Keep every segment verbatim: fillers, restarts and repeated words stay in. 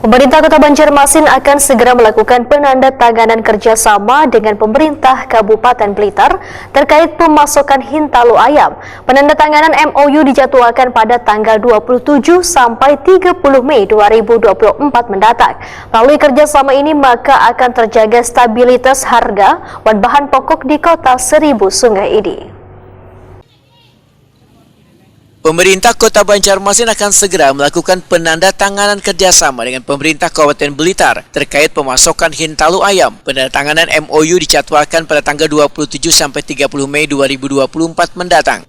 Pemerintah Kota Banjarmasin akan segera melakukan penandatanganan kerjasama dengan pemerintah Kabupaten Blitar terkait pemasokan hintalu ayam. Penandatanganan M O U dijadwalkan pada tanggal dua puluh tujuh sampai tiga puluh Mei dua ribu dua puluh empat mendatang. Melalui kerjasama ini, maka akan terjaga stabilitas harga wan bahan pokok di Kota Seribu Sungai ini. Pemerintah Kota Banjarmasin akan segera melakukan penandatanganan kerjasama dengan pemerintah Kabupaten Blitar terkait pemasokan hintalu ayam. Penandatanganan M O U dijadwalkan pada tanggal dua puluh tujuh sampai tiga puluh Mei dua ribu dua puluh empat mendatang.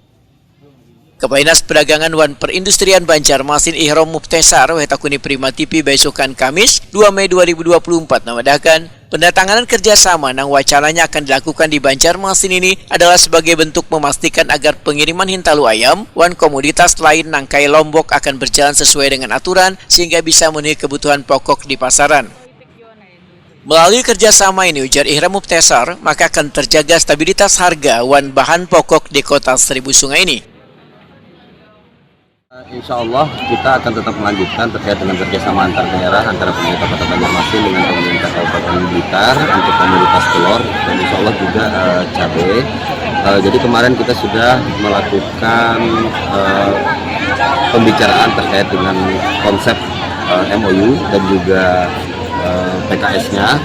Kepala Dinas Perdagangan wan Perindustrian Banjarmasin Ihrom Mubtesar weh takuni Prima T V baisukan Kamis, dua Mei dua ribu dua puluh empat, namadahkan, penandatanganan kerjasama nang wacananya akan dilakukan di Banjarmasin ini adalah sebagai bentuk memastikan agar pengiriman hintalu ayam wan komoditas lain nang kaya lombok akan berjalan sesuai dengan aturan sehingga bisa memenuhi kebutuhan pokok di pasaran. Melalui kerjasama ini, ujar Ihram Mubtesar, maka akan terjaga stabilitas harga wan bahan pokok di Kota Seribu Sungai ini. Insya Allah kita akan tetap melanjutkan terkait dengan kerjasama antar daerah antara pemerintah Kota Banjarmasin dengan pemerintah Kabupaten Blitar untuk komoditas telur, dan insya Allah juga uh, cabai. Uh, jadi kemarin kita sudah melakukan uh, pembicaraan terkait dengan konsep uh, M O U dan juga uh, P K S-nya,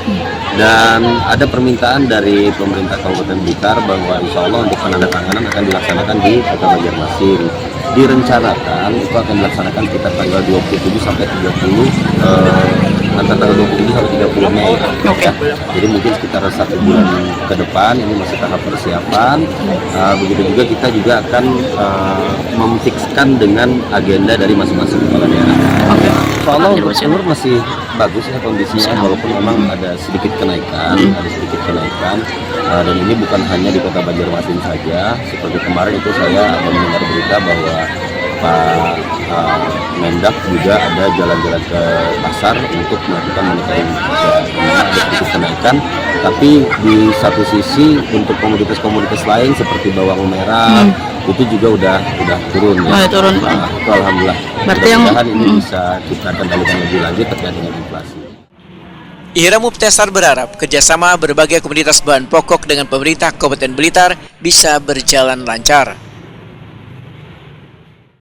dan ada permintaan dari pemerintah Kabupaten Blitar bahwa insya Allah untuk penandatanganan akan dilaksanakan di Kota Banjarmasin. Direncanakan itu akan dilaksanakan sekitar tanggal dua puluh tujuh sampai tiga puluh, eh, antara tanggal dua puluh tujuh sampai tiga puluh Mei. Oke. Ya. Jadi mungkin sekitar satu bulan ke depan, ini masih tahap persiapan. Uh, begitu juga kita juga akan uh, memfikskan dengan agenda dari masing-masing kepala daerah. Oke. Insya Allah untuk telur masih bagus ya kondisinya, walaupun memang ada sedikit kenaikan, hmm. ada sedikit kenaikan. Uh, dan ini bukan hanya di Kota Banjarmasin saja. Seperti kemarin itu saya ada mendengar berita bahwa Pak uh, Mendak juga ada jalan-jalan ke pasar untuk melakukan monitoring. Ya, memang ada sedikit kenaikan, tapi di satu sisi untuk komoditas-komoditas lain seperti bawang merah hmm. itu juga udah udah turun ya. Oh, turun. Nah, itu alhamdulillah. Berarti yang mudah ini hmm. bisa kita kendalikan lebih lanjut terkait dengan inflasi. Ihram Mubtesar berharap kerjasama berbagai komunitas bahan pokok dengan pemerintah Kabupaten Blitar bisa berjalan lancar.